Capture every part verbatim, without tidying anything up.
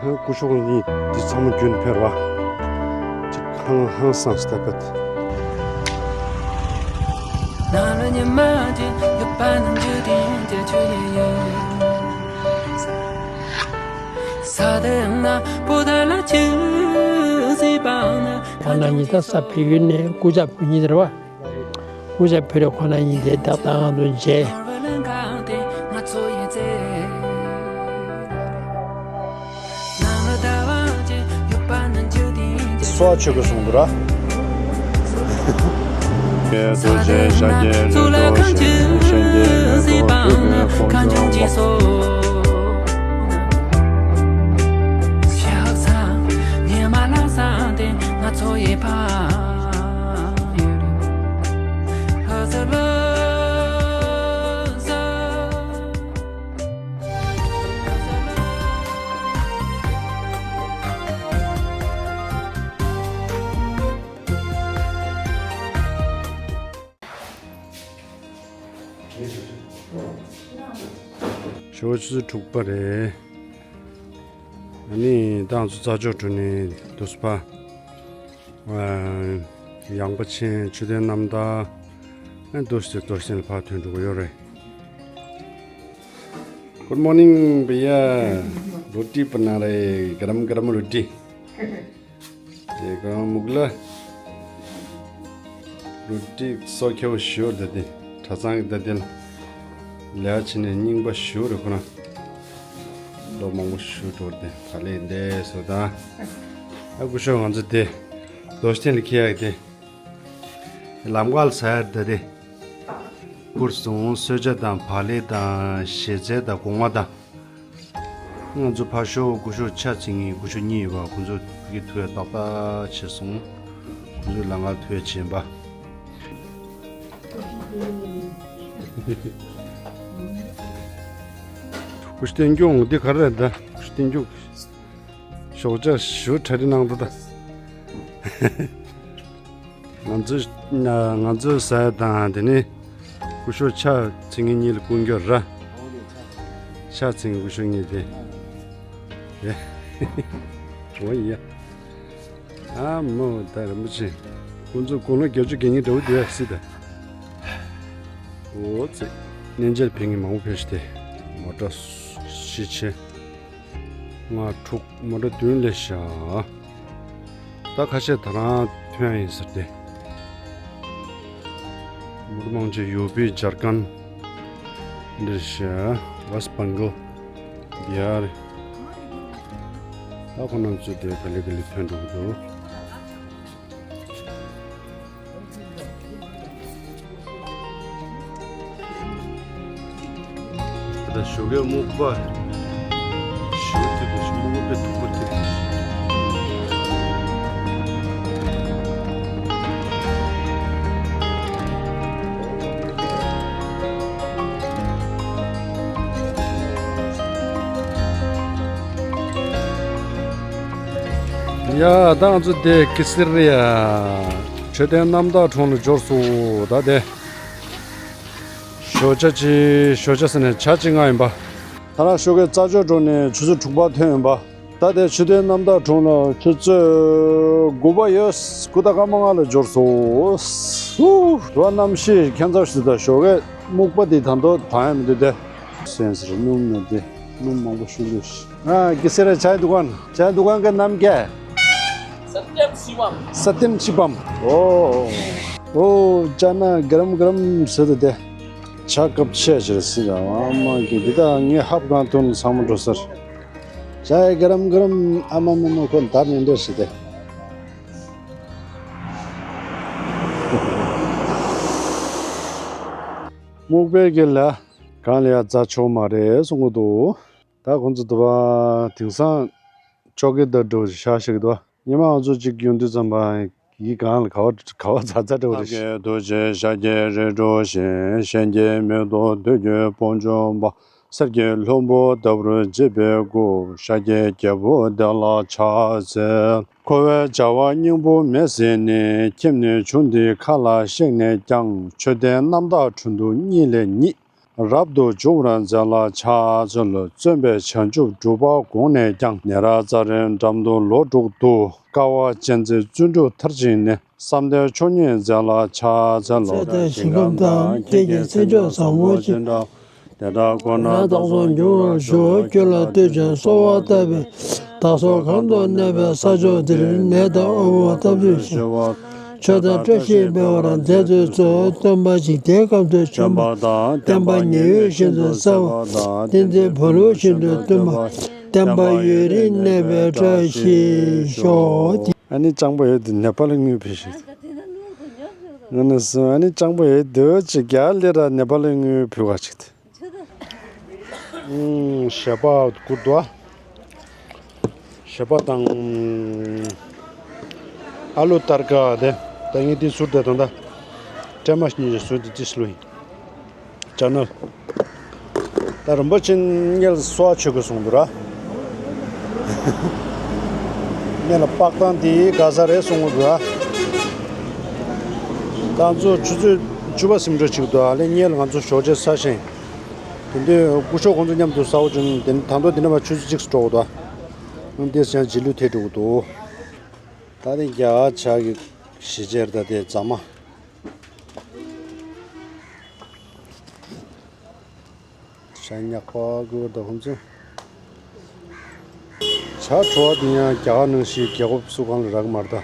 སྐུ་ཞབས་གཉིས་འདི་ཚང་མ་རྒྱུན་འཕེར་བ། ཅིག་ཧང་ཧང་སངས་སྟེ་པད། ཁོང་རྣམ་གཉིས་ད་ས་བོད་ཡུལ་ནས་སྐུ་ཞབས་གཉིས་རེད་བ། སྐུ་ཞབས་ཕུ་རེ་ཁོ་ན་ཡིན་ཏེ་བདག་དང་དུ་མཇལ། སོ་ཆོས་གོས་གསུང་འདུག་ར། རྡོ་རྗེ་ཤཱཀྱའི་རིགས་སུ་ཞིང་གི་མེ་ཏོག་འདུས་པའི་དཀོན་མཆོག་མ། ཞོགས་ཆུ་ཚོད་དྲུག་པ་རེད། ཨ་ནི་ཏང་ཚོ་རྩྭ་ཅོག་གྲོ་ནས་དུས་པ། ཡངས་པ་ཆེན་མཆོད་རྟེན་རྣམ་དག་ཨ་འདུག་སེ་འདུག་སེ་ཕར་ཐོན་འགྲོ་གི་ཡོད་རེད། Good morning भैया। रोटी बना रहे, गरम गरम रोटी। ये कौन मुगला? रोटी सौ ཁྱེར་བ་ཞུ་ད་དེ། གྲྭ་ཚང་གི་ད་དེ་ལ་ལས་བྱེད་ནས་རྙིང་པ་ཞུ་རེ་ཁོ་ན། ལོ་མང་པོ་ཞུ་འགྲོ་དེ་ད་ལས་འདས་སོ་ད། ཨ་སྐུ་ཞབས་ང་ཚོ་དེ་རྡོ་རྗེ་གདན་ལ་འཁྱེར་ཡག་དེ། ལམ་ཁ་ལ་ཟ་ཡག་ད་དེ། བསྐུར་སོང་། གསོལ་ཇ་དང་བག་ལེབ་དང་ཞལ་ཚལ་དང་སྒོང་བ་དང་། ང་ཚོ་ཕར་ཞོག་སྐུ་ཞབས་ཕྱག་འཚལ་མཁན་སྐུ་ཞབས་གཉིས་ཡོད་པ། ཁོང་ཚོ་ཕ་གི་ཐུག་ཡ་ཏག་ཏག་བྱས་སོང་། ཁོང་ཚོ་ལམ་ཁ་ཐུག་ཡ་བྱེད་པ། སྐུ་ཞབས་བསྟན་སྐྱོང་འདི་ག་རེ་རེད་ད། སྐུ་ཞབས་བསྟན་སྐྱོང་ཞོགས་ཇ་ཞུ་གྲ་སྒྲིག་གནང་འདུག་ད། ང་ཚོ་ང་ཚོའི་ཟ་ཡ་དང་དེ་ནི་སྐུ་ཞབས་ཕྱག་འཚལ་མཁན་གཉིས་ལ་བསྐུར་རྒྱུ་ར། ཕྱག་འཚལ་མཁན་སྐུ་ཞབས་གཉིས་དེ། རེད། འོ་ཡ། ཨ་མོ་ད་རིན་པོ་ཆེ། ཁོང་ཚོ་དགུང་ལོ་བརྒྱད་ཅུ་གྱ་གཉིས་འདྲ་བོ་འདུག་ཡ་སྲིད་ད། འོ་ཙི། གནས་མཇལ་ཕེབས་མཁན་མང་པོ་ཕེབས་ཤག་དེ། མོ་ཊ་བཞི་ཆེ། ལྔ་དྲུག་མོ་ཊ་བདུན་སླེབས་ཤག་ད་ཁ་ཤས་ད་རང་ཐོན་ཡིན་ཟེར་ཏེ། མོ་ཊ་མང་ཆེ་ཡུ་པི། ཇར་ཁན། འདིར་ཤ། ཝེསྟ་བང་གལ། བི་ཧར། ད་ཁོ་རྣམ་ཚོ་དེ་ག་ལེ་ག་ལེ་ཐོན་འགྲོ་གི་འདུག་ད་ཞོགས་ཀས་སྨུག་པ་ཞུ་དུས་དུ་ཞིག་སྨུག་པའི་ཐུག་པ་ཐེབས་ཤིག་ཡ། ད་ང་ཚོ་དེ་ཀི་སི་རི་ཡ་མཆོད་རྟེན་རྣམ་དག་དྲུང་ལ་འབྱོར་སོང་། ད་དེ་ཞོགས་ཇ་ཅིག་ཞོགས་ཇ་ཟེར་ནས་ཇ་ཅིག་མངགས་ཡིན་པ། ད་རང་ཞོགས་ཀས་རྩྭ་ཅོག་གྲོ་ནས་ཆུ་ཚོད་དྲུག་པ་ཐོན་ཡིན་པ། ད་དེ་མཆོད་རྟེན་རྣམ་དག་དྲུང་ལ་ཆུ་ཚོད་དགུ་པ་ཡོད། དགུ་དང་སྐར་མ་ལྔ་ལ་འབྱོར་སོང་། སུ། རོ་གནམ་གཤིས་ཁྱད་མཚར་ཞིག་ད། ཞོགས་ཀས་སྨུག་པ་འདི་ད་དུང་དྭངས་ཡ་མི་འདུག་སྟེ། སེམས་སུ་སྣུམ་ནི་འདི་སྣུམ་མང་པོ་བཞུར་འདུག་ཨ་ཀི་སི་རི་ཆའི་དུ་ཀན། ཆའི་དུ་ཀན་གི་ནམ་གྱི། सत्यम शिवम। सत्यम शिवम। ཨོ། ཨོ། ཅ་ན་ག་རམ་ག་རམ་ཟེར་དུ་དེ། ཇ་སྐབས་ཆེ་ཞིག་ཟེར། ཨ་མ་གི་འདི་ད་ངའི་ཧབ་གང་ཐོན་ཚང་མ་འགྲོ་ཟེར། ཇའི་ག་རམ་ག་རམ། ཨ་མ་མ་མ་ཁོ་འདར་ནས་འདྲ་ཞིག་སྟེ། སྨུག་པའི་དཀྱིལ་ལ་གང་ལ་ཡ་རྩྭ་ཆོག་མ་རེད་གསུང་གི་འདུག་ད་ཁོང་ཚོ་དུ་བ་དེང་སང་ཅོག་གི་ད་འགྲོ་ཤ་ཞིག་འདུག་ཉི་མ་ང་ཚོ་གཅིག་ཡོང་དུས་ཙམ་པ་ཡི་གང་ལ་ག་བ་ག་བ་ཛ་ཛ་འདྲ་བ་རེད། ཐབས་མཁས་རྡོ་རྗེ་ཤཱཀྱའི་རིགས་དྲུག་ཞིང་། གཞན་གྱིས་མི་ཐུབ་བདུད་ཀྱི་དཔུང་འཇོམས་པ། གསེར་གྱི་ལྷུན་པོ་ལྟ་བུར་བརྗིད་པའི་སྐུ། ཤཱཀྱའི་རྒྱལ་པོ་དེ་ལ་ཕྱག་འཚལ། འཁོར་བའི་བྱ་བ་སྙིང་པོ་མེད་ཟིན་ནས། ཁྱིམ་ནས་ཆུ་འདི་ཁ་ལ་གཤེགས་ནས་ཀྱང་། མཆོད་རྟེན་རྣམ་དག་དྲུང་དུ་གཉིད་ལས་ཉིད། རབ་ཏུ་འབྱུང་བར་མཛད་ལ་ཕྱག་འཚལ་ལོ། བརྩོན་པས་བྱང་ཆུབ་སྒྲུབ་པ་དགོངས་ནས་ཀྱང་། ནཻ་རཉྫ་རའི་འགྲམ་དུ་ལོག་འགྲོ་འདུག། དཀའ་བ་སྤྱད་མཛད་བརྩོན་འགྲུས་མཐར་ཕྱིན་ནས། བསམ་གཏན་མཆོག་བརྙེས་མཛད་ལ་ཕྱག་འཚལ་ལོ། ཚེ་དང་ཞིང་ཁམས་དང་། ཁྱེད་ཀྱི་མཚན་མཆོག་བཟང་པོ་ཅན། དེ་དག་ཁོ་ན་བདག་སོགས་འབྱུང་བར་ཞུ། ཁྱོད་ལ་བསྟོད་ཅིང་གསོལ་བ་བཏབ་པས། བདག་སོགས་གང་དུ་གནས་པའི་ས་ཕྱོགས་འདིར། ནད་དང་དབུལ་པོ་ཐམས་ཅད་ཞི་བར། ཆོས་དང་བཀྲ་ཤིས་འཕེལ་བར་མཛད་སྩོལ་ཚུལ། སྟོན་པ་འཇིག་རྟེན་ཁམས་སུ་བྱོན་པ། བསྟན་པ་ཉི་འོད་བཞིན་དུ་གསལ་བ། བསྟན་འཛིན་བུ་ལོན་བཞིན་དུ་བསྟུན་པ། བསྟན་པ་ཡུན་རིང་གནས་པའི་བཀྲ་ཤིས་ཤོག། ཨ་ནི་སྤྱང་པོ་ཡོད་དེ་ནེ་པ་ལ་དངུལ་ཕུལ་ཞིག་ང་ནི་སུ་ཨ་ནི་སྤྱང་པོ་ཡོད་དེ་ཅི་རྒྱ་ལི་ར་ནེ་པ་ལ་དངུལ་ཕུལ་བ་ཅིག་དེ། ཞལ་པར་བསྐུར་འདུག། ཞལ་པར་དང་ཨ་ལུ་སྟར་ཀ་དེ་ད་ངས་དེ་ཟུར་དེ་དང་ད་སྲན་མ་གཉིས་ཀྱི་ཟུར་དེ་ཅི་ཞིག་ལོ་ཡིན། ཅ་ནལ། ད་རིན་པོ་ཆེ་སྔོན་ལ་གསོལ་བ་མཆོད་དགོས་གསུངས་འདུག་ར། སྔོན་ལ་དཔག་སྟངས་དེ་ག་ས་རེད་གསུངས་འདུག་ར། ད་ང་ཚོ་ཆུ་ཚོད་བཅུ་པ་ཟིན་འགྲོ་ཅིག་འདུག་ཨ་ལས་སྔོན་ལ་ང་ཚོ་ཞོགས་ཇ་ཟ་ཞིང་། དེ་འདྲའི་སྐུ་ཞབས་ཁོང་ཚོ་མཉམ་དུ་ཟ་བོ་བྱུང་དེ་ད་དུང་དེ་འདྲ་བ་ཆུ་ཚོད་གཅིག་སུ་འགྲོ་དགོས་འདུག་ཨ། འདི་ཡང་རྗེས་ལུས་ཐེབས་འགྲོ་གི་འདུག་ད་དེ་རྒྱ་གར་ཇ་གི་གཞིས་ཆེར་ད་དེ་རྫ་མ། ཇ་ཉག་པ་དགོས་ད་ཁོང་ཚོས། ཇ་བྲོ་བ་དེ་ཡང་རྒྱ་གར་ནང་བཞིན་རྒྱལ་ཁབ་སུ་གང་ལ་རག་མ་རེད་ད།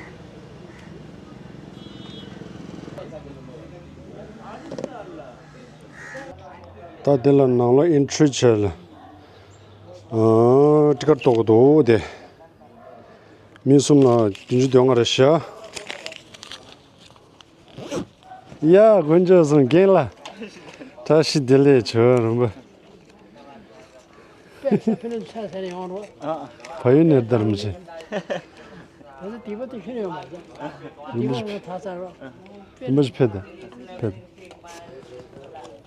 ད་དེ་ལ་ནང་ལ་ཨེན་ཊི་རི་བྱས་ལ། ཨ་ཊི་ཀེ་ཊི་གཏོང་གི་འདུག་དེ། མི་གསུམ་ལ་བདུན་ཅུ་དོན་ལྔ་རེ་བཞག་ཡ་དཀོན་མཆོག་གསུམ་རྒན་ལགས། བཀྲ་ཤིས་བདེ་ལེགས་ཇོ་བོ་རིན་པོ། ཕ་ཡུལ་ནས་རྡ་རམ་ཆེ། རིན་པོ་ཆེ་ཕེབས་དང་ཕེབས་དང་།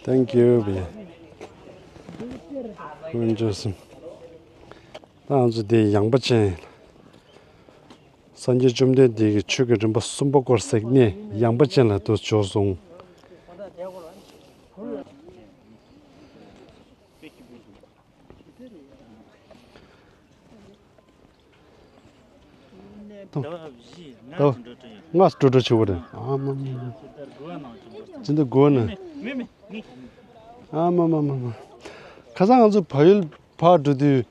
Thank you བེ། དཀོན་མཆོག་གསུམ། ད་ང་ཚོ་འདི་ཡངས་པ་ཅན། སངས་རྒྱས་བཅོམ་ལྡན་འདས་ཀྱི་ཆོས་ཀྱི་རིམ་པ་གསུམ་པ་སྐོར་ཟེར་ནས་ཡངས་པ་ཅན་ལ་དུ་འབྱོར་སོང་། ཟླ་བ་བཞི་ལྔ་ད་ཙམ་འགྲོ་གྲབས་ཡོད། ལྔ་འགྲོ་གྲབས་བྱེད་དགོས་རེད། ཨ་མ་མ་མ། ཇི་ལྟར་དགོས་ན་ཅུང་ཟད། ཇི་ལྟར་དགོས་ན། མེད་མེད་མེད། ཨ་མ་མ་མ་མ། ཁ་སང་ང་ཚོ་བལ་ཡུལ་ཕར་འགྲོ་དུས།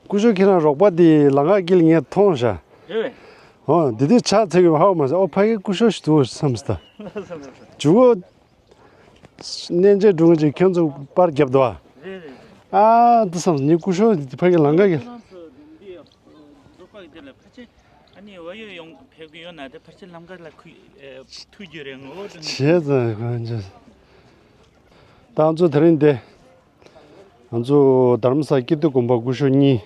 སྐུ་ཞབས་ཁྱེད་རང་རོགས་པ་དེ་ལམ་ཁ་དཀྱིལ་ངས་མཐོང་ཤག་རེད་པས། ཨོ་འདི་དུས་ཕྱག་འཚལ་གྱི་ཧ་གོ་མ་སོང་། ཨོ་ཕ་གི་སྐུ་ཞབས་ཤིག་འདུག་བསམ་སྟེ། ཇུ་གོ། གནས་མཇལ་འགྲོ་མཁན་ཅིག་ཁྱོད་ཚོ་པར་བརྒྱབ་འདུག་ཨ། རེད་རེད། ཨ་འདི་བསམ་ངའི་སྐུ་ཞབས་འདི་ཕ་གི་ལམ་ཁ་གི། ཁོ་རང་ཚོ་འདི་འདི་འབྲོག་པ་གི་དེ་ལ་ཕལ་ཆེར་ཨ་ནི་བལ་ཡུལ་ཡོང་ཕེབས་ཀྱི་ཡོད་ན་དེ་ཕལ་ཆེར་ལམ་ཁ་ལ་ཁུ་ཨེ་ཐུག་རྒྱུ་རེད་ངོ་། བྱས་ཙང་ཁོ་ཚོ། ད་ང་ཚོ་དེ་རིང་འདི། ང་ཚོ་དྷ་རམ་ས་ལ་ཀིརྟི་དགོན་པ་སྐུ་ཞབས་གཉིས།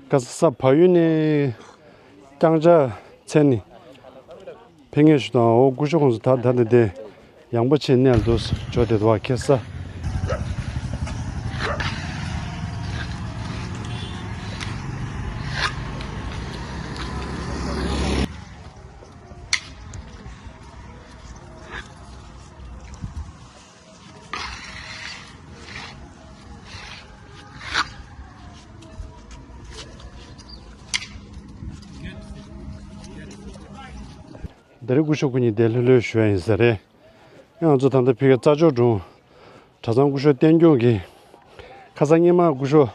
ཁ་སང་བལ་ཡུལ་ནས་རྐྱང་ཕྱག་འཚལ་ནས་ཕེབས་མཁན་ཞིག་དང་། འོ་སྐུ་ཞབས་ཁོང་ཚོ་ད་ད་ནི་དེ་ཡངས་པ་ཆེ་གནས་ལ་འདུག་ཇོ་བོ་དེ་དུ་བ་ཁེ་ས། དེ་རིང་སྐུ་ཞབས་སྐུ་ཉིད་དེ་ལྷོད་ལྷོད་ཞུ་ཡ་ཡིན་ས་རེད། ང་ཚོ་ད་ལྟ་ཕ་གི་རྩྭ་མཆོག་སྒྲུང་གྲྭ་ཚང་སྐུ་ཞབས་བསྟན་སྐྱོང་གིས་ཁ་སང་སྔོན་མ་སྐུ་ཞབས་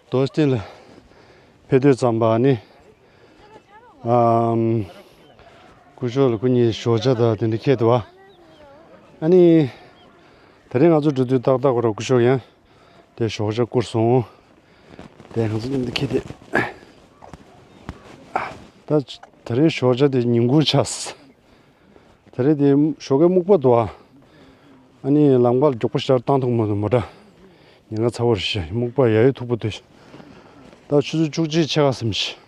རྡོ་རྗེ་གདན་ལ་ཕེབས་དུས་ཙམ་པ་ནི། ཨམ། སྐུ་ཞབས་ལ་སྐུ་ཉིད་ཞོགས་ཇ་དང་དེ་འདྲ་ཁྱེར་འདུག་བ། ཨ་ནི། དེ་རིང་ང་ཚོ་འགྲོ་དུས་ཏག་ཏག་ཁོ་རང་སྐུ་ཞབས་ཡང་དེ་ཞོགས་ཇ་བསྐུར་སོང་། དེ་ང་ཚོ་མཉམ་དུ་ཁྱེར་ཏེ། ད་དེ་རིང་ཞོགས་ཇ་དེ་ཉིན་གུང་ཆགས། དེ་རིང་དེ་ཞོགས་ཀའི་སྨུག་པ་འདུག་བ། ཨ་ནི་ལམ་ཁ་ལ་མགྱོགས་པོ་ཞར་བཏང་ཐུབ་མ་ཐུབ་མོ་འདྲ། ཉེན་ཁ་ཚ་བོ་རེད་ཤག་སྨུག་པ་ཡ་ཡོད་མཐུག་པོ་འདུག་ད་ཆུ་ཚོད་བཅུ་གཅིག་ཕྱེད་ཀ་ཙམ་ཞིག་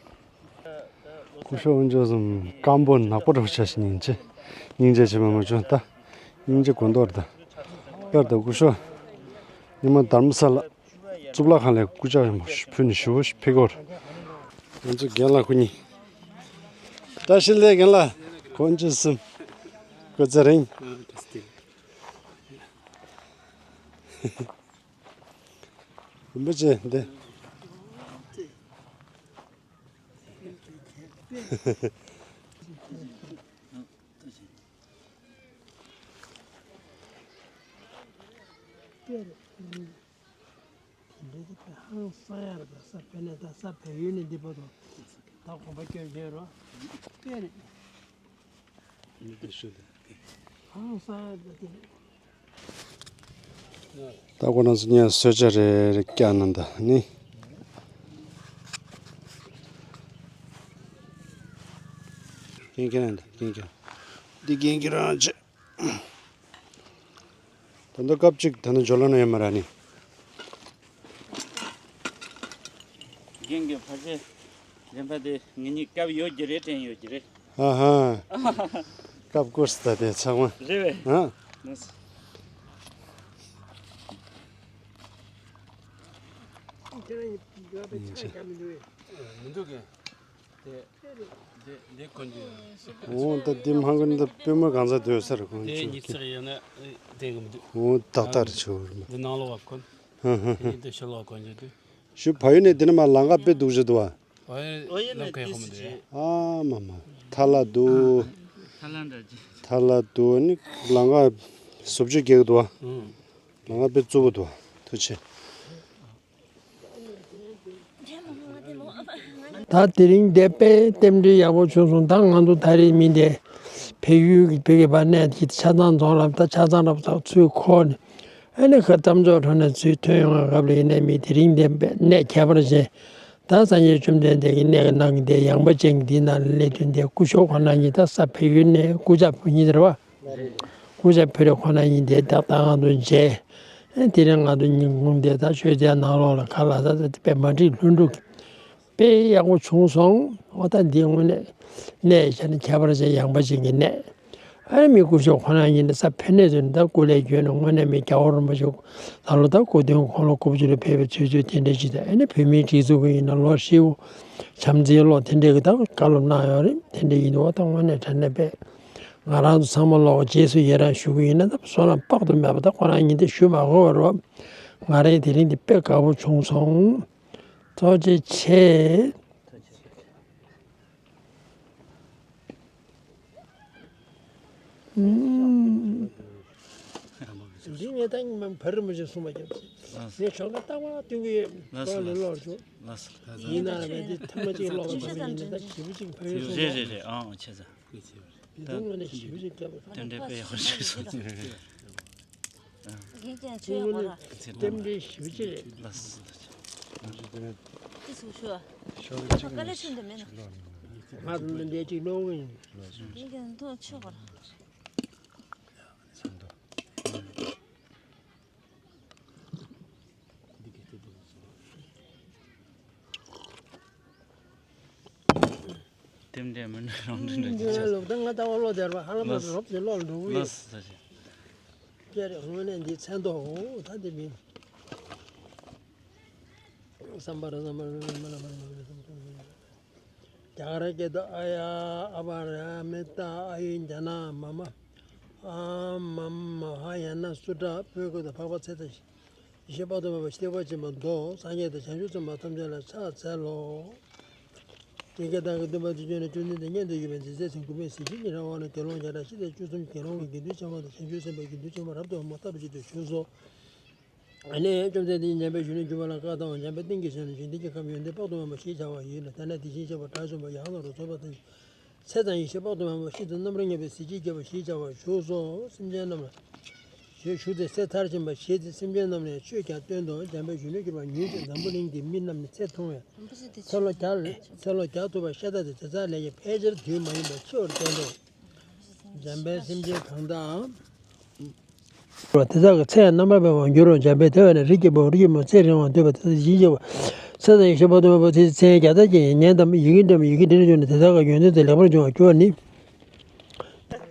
སྐུ་ཞབས་དཀོན་མཆོག་གསུམ་སྐམ་པོ་ནག་པོ་འདྲ་བོ་བྱས་ཤིང་སྙིང་རྗེ། སྙིང་རྗེ་ཆེ་བ་མ་བྱུང་ད། སྙིང་རྗེ་དགོས་མདོག་རེད་ད། དཔེར་ད་སྐུ་ཞབས། ཉི་མ་དྷ་རམ་ས་ལ། གཙུག་ལག་ཁང་ལ་སྐུ་ཕྱག་ཡོན་ཕུལ་ནས་ཞུ་བ་ཕེབས་སྐོར། ང་ཚོ་རྒན་ལགས་ཁོ་གཉིས། བཀྲ་ཤིས་བདེ་ལེགས་རྒན་ལགས། དཀོན་མཆོག་གསུམ། སྐུ་ཚེ་རིང་། རིན་པོ་ཆེ་འདི། དེ་འདྲའི་དེ་ཧང་སང་ཡ་རེད་པ། ས་ཕེ་ནས་ད་ས་ཕེ་ཡུལ་ནས་འདི་བར་དུ་ད་གོམ་པ་སྐྱོན་བྱས་རོགས་དཔེ་རེད། ཧང་སང་ཡ་རེད་པ་དེ། ད་ཁོ་རང་ཚོ་ངས་གསོལ་ཇ་རེ་རེ་བཀྱག་ན་ད་ནི། རྒན་རྒན་རང་ད་རྒན་རྒན། འདི་རྒན་རྒན་རང་བྱེད། ད་ལྟ་སྐབས་གཅིག་ད་ནི་ཇོ་ལ་ན་ཡོད་མ་ར་ནི། རྒན་གྱི་ཕ་ཆེ་ལེན་པ་དེ་ངེད་གཉིས་སྐབས་ཡོད་ཀྱི་རེད་དྲན་ཡོད་ཀྱི་རེད། ཨ་ཧ། སྐབས་སྐོར་སི་ད་དེ་ཚང་མ། རེད་བས། ཨ། ལགས་སོ། མི་འདུག་གས། འོ་ད་འདི་མ་གི་འདི་པུས་མོ་གང་ཚ་སྡོད་ས་རེད་ཁོང་ཚོ་གི། འོ་ཏག་ཏག་རེད་ཆོག་རེད་མ། འདི་ནང་ལོགས་བ་ཁོན། ཧ་ཧ་ཧ། ཞུ་ཕ་ཡུལ་ནས་འདི་ནས་མར་ལམ་ཁ་དཔེ་སྡུག་ཅིག་འདུག་བ། ཨ་མ་མ། ཐ་ལ་འདུག་ཐ་ལ་འདྲ་ཅིག་ཐ་ལ་འདུག་ནི་ལམ་ཁ་བཟོ་བཅོས་རྒྱག་གི་འདུག་བ། ལམ་ཁ་དཔེ་རྩུབ་པོ་འདུག་བ། ཐུགས་རྗེ་ཆེ། ད་དེ་རིང་འདི་དཔེ་རྟེན་འབྲེལ་ཡག་པོ་བྱུང་སོང་། ད་ང་ཚོ་ད་རེས་མི་འདི་བལ་ཡུལ་གྱི་བོད་ཀྱི་བར་གནས་ཀྱི་ཆ་ཚང་རྫོང་རབ་ད་ཆ་ཚང་རབ་ཚག་ཚུར་འཁོར་ནས་ཨ་ནི་ཁ་གཏམ་ཚོགས་ཁྲོད་ནས་ཚུར་ཐོན་ཡོང་བའི་སྐབས་ལ་ཡིན་ནའི་མི་དེ་རིང་འདི་དཔེ་གནས་ཁྱད་པར་ཅན། ད་སངས་རྒྱས་བཅོམ་ལྡན་འདས་ཀྱི་གནས་ཀྱི་ནང་གི་འདི་ཡངས་པ་ཅན་གྱི་འདི་ནང་ལ་སླེབས་དུས་འདི་སྐུ་ཞབས་ཁོ་ན་ཉིད་ད་ས་བལ་ཡུལ་ནས་སྐུ་ཞབས་ཕུལ་ཉིན་རེད་བ། སྐུ་ཞབས་ཕུལ་རེ་ཁོ་ན་ཉིད་འདི་ད་ད་ང་ཚོ་མཇལ། དེ་རིང་ང་ཚོ་ཉིན་གུང་འདི་ད་ཆོས་རྒྱལ་ནང་ལོགས་ལ་ཁ་ལག་ད་དཔེ་མ་འགྲིག་ལྷུན་གྲུབ་ཀྱི་དཔེ་ཡག་པོ་བྱུང་སོང་། འོ་ད་འདི་དངོས་གནས་གནས་ཆ་ནས་ཁྱད་པར་ཅན་ཡངས་པ་ཅན་གྱི་གནས། ཨ་ནི་མི་སྐུ་ཞབས་ཁོ་ན་ཉིད་ནས་ས་ཕེ་ནས་ཚུར་ད་སྐུ་ལས་བསྐྱོན་ནས་དངོས་གནས་མི་རྒྱལ་བ་རིན་པོ་ཆེ་ལ་ལོ་ད་སྐུ་མདུན་ཁོང་ལ་སྐུ་བཅུ་ལ་ཕེབས་པའི་ཚུལ་ཚུལ་དེ་འདྲ་ཞིག་དང་། ཨ་ནི་བོད་མིའི་སྒྲིག་འཛུགས་ཀྱི་ཡིན་ན་ལོ་ཧྲིལ་བོ་བྱམས་བརྩེའི་ཀློག་དེ་འདྲའི་གི་ད་བཀའ་སློབ་གནང་ཡོད་རེད། དེ་འདྲ་ཡིན་དུས་འོ་ད་དངོས་གནས་དྲང་གནས་དཔེ་ང་རང་ཚོ་ཚང་མ་ལོག་རྗེས་སུ་ཡི་རང་ཞུ་གི་ཡིན་ན་ད་བསོད་ནམས་དཔག་ཏུ་མེད་པ་ད་ཁོ་རང་ཉིད་དེ་ཞུ་མ་དགོས་པ་རེད་བ། ང་རང་དེ་རིང་འདི་དཔེ་དགའ་པོ་བྱུང་སོང་། ཐུགས་རྗེ་ཆེ། འདི་ངས་ད་ཉི་མ་བར་མི་བྱེད་གསུངས་པ་ཀྱང་། ངས་ཆོ་ག་རྟག་པར་སྟོན་གྱི་ཡོད། ལགས་སོ། ལགས་སོ། ལགས་སོ། ཡིན་ན་རེད་འདི་ཐེངས་མ་གཅིག་ཀློག་པ་ཡིན་ན་ད་ཞེ་པོ་ཅིག་ཕན་ཡོན་སོང་། རེད་རེད་རེད། ཨང་། བྱས་ཙང་། འདི་དངོས་གནས་ཞེ་པོ་ཅིག་སྐྱབས་པ། དེ་འདྲའི་དཔེ་ཡག་པོ་ཞིག་སོང་། རྒན་རྒན་ཆོས་ཡག་པོ་ར། རྟེན་འབྲེལ་ཞེ་པོ་ཅིག་རེད། ལགས་སོ། ཏི་སུ་ཤོ། ཤོ་ལ་ཅིག་དཀའ་ལས་ཆེན་འདི་མེད་ན། ང་ཚོ་འདི་འདྲའི་ཅིག་སློང་གི་ཡིན། རྒན་རྒན་ཐོག་ཆོས་པ་ར། རྟེན་འབྲེལ་མི་འདྲ་རང་འདྲ་འདྲ་ཅིག་ཆགས། ལོག་ད་ང་ལྟ་བ་བློ་བདེར་བ་ཧ་ལམ་ལགས། རོབ་ཙམ་བློ་ལ་འགྲོ་གི་ཡོད། ལགས་སོ། ཅེ་རེ་དངོས་གནས་འདི་མཚན་ཐོག་འོ་ད་འདི་མིན། སམ་བྷ་ར་སམ་བྷ་ར་མ་ལ་བ་ར་མ་ལ་བ་ར། རྒྱ་གར་སྐད་དུ་ཨ་ཡ་ཨ་བ་ར་མི་ཏ་ཨ་ཡུ་ཛ་ན་མ་མ། ཨ་མ་མ་ཧ་ཡ་ན་སུ་ཏྲ། བོད་སྐད་དུ་འཕགས་པ་ཚེ་དང་ཡེ་ཤེས་དཔག་ཏུ་མེད་པ་སྟེ་བ་ཅན་པ་མདོ་སངས་རྒྱས་དང་བྱང་ཆུབ་སེམས་དཔའ་ཐམས་ཅད་ལ་ཕྱག་འཚལ་ལོ། དེ་སྐད་བདག་གིས་སྟོན་པ་དུས་རྒྱུན་ལ་བཅོམ་ལྡན་འདས་མཉན་དུ་ཡོད་པའི་མཛེས་ཚལ་ཟིན་དགུ་པའི་གཟི་བརྗིད་ཀྱི་ར་བ་ལ་དགེ་སློང་བརྒྱ་ཕྲག་ཕྱེད་དང་བཅུ་གསུམ་དགེ་སློང་གི་དགེ་འདུན་ཆེན་པོ་དང་བྱང་ཆུབ་སེམས་དཔའི་དགེ་འདུན་ཆེན་པོ་རབ་ཏུ་འོངམ་ལྟ་བུ་ཅིག་ཏུ་བཞུགས་སོ། ཨ་ནི་བཅོམ་ལྡན་འདས་ཀྱིས་འཇམ་དཔལ་གཞོན་ནུར་གྱུར་པ་ལ་བཀའ་གདམས་པ། འཇམ་དཔལ་སྟེང་གི་ཞལ་ནས་ཞུས། འདི་སྐད་ཁམས་ཡོན་ཏན་དཔག་ཏུ་མེད་པ་ཞེས་བྱ་བ་ཡིན་ལ། དེ་ནས་དེ་བཞིན་གཤེགས་པ་དགྲ་བཅོམ་པ་ཡང་དག་པར་རྫོགས་པ་དང་། ཚེ་དང་ཡེ་ཤེས་དཔག་ཏུ་མེད་པ་ཤིན་ཏུ་རྣམ་པར་མཉམ་པའི་གཟི་བརྗིད་རྒྱས་པ་ཞེས་བྱ་བ་བཞུགས་སོ། སེམས་ཅན་རྣམས་ལ་ཞེས་ཞུས་ཏེ་ཚེ་མཐར་ཕྱིན་པ་ཞེས་ཏེ་སེམས་ཅན་རྣམས་ལ་ཆོས་ཀྱང་སྟོན་ཏོ། འཇམ་དཔལ་གཞོན་ནུར་གྱུར་པ་ཉོན་ཅིག་འཛམ་བུ་གླིང་འདིའི་མི་རྣམས་ནི་ཚེ་ཐུང་བས་ཚེ་ལོ་བརྒྱ་ཚེ་ལོ་བརྒྱ་ཐུབ་པ་ཤ་སྟག་སྟེ། དེ་དག་ལས་ཀྱང་ཕལ་ཆེར་དུས་མ་ཡིན་པར་འཆི་བར་བསྟན་ཏོ། འཇམ་དཔལ་སེམས་ཅན་གང་དག་དེ་དག་གི་ཚེ་ཡང་རྣམ་པར་སྤངས་པར་འགྱུར་རོ། འཇམ་དཔལ་དེ་བས་ན་རིགས་ཀྱི་དཔའ་བོ་རིགས་ཀྱི་བུ་ཚེ་རིང་བར་སྡོད་པ་དེ་དག་ཇི་སྙེད་པ། ཚེ་དང་ཡེ་ཤེས་དཔག་ཏུ་མེད་པ་ཚེ་ཚེ་ཡང་བརྒྱ་རྩ་བརྒྱད་ཡིན། ཉན་དང་ཡི་གེ་འདྲ་མིན་ཡི་གེ་འདྲ་འདྲ་བྱུང་ནས་དེ་དག་གི་ཡོན་ཏན་དེ་ལེགས་པར་འབྱུང་བར་འགྱུར་བ་ནི།